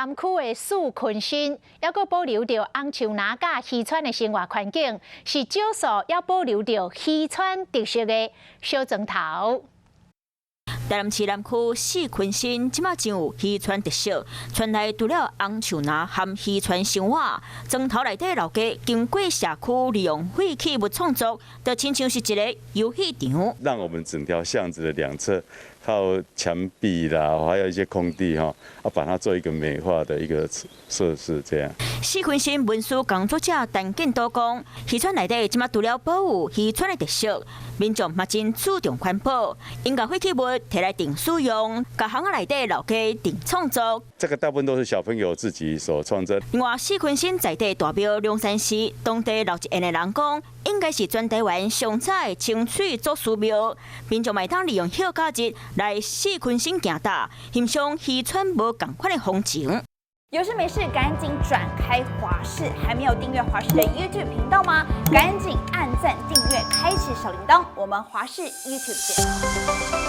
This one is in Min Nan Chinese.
南區的四坤新，猶閣保留著紅樹林佮漁村的生活環境，是少數猶保留著漁村特色的小莊頭。台南市南區四坤新，這馬真有漁村特色。村內除了紅樹林和漁村生活，莊頭內底老街經過社區利用廢棄物創作，就親像是一个遊戲場。讓我們整條巷子的兩側靠牆壁啦，還有一些空地哈，啊，把它做一個美化的一個設施，這樣。四坤新文史工作者陳建多講，漁村內底這馬除了保有漁村的特色，民眾嘛真注重環保，𪜶共廢棄物提來重使用，共巷仔內底老街重創作。這個大部分都是小朋友自己所創作。另外，四坤新在地大廟龍山寺，當地老一輩的人講，應該是全台灣上早的清水祖師廟，民眾嘛會當利用休假日來四坤新行踏，欣賞漁村無仝款的風情。有事沒事趕緊轉開華視，還沒有訂閱華視的 YouTube 頻道嗎？趕緊按讚訂閱，開啟小鈴鐺。我們華視 YouTube 見。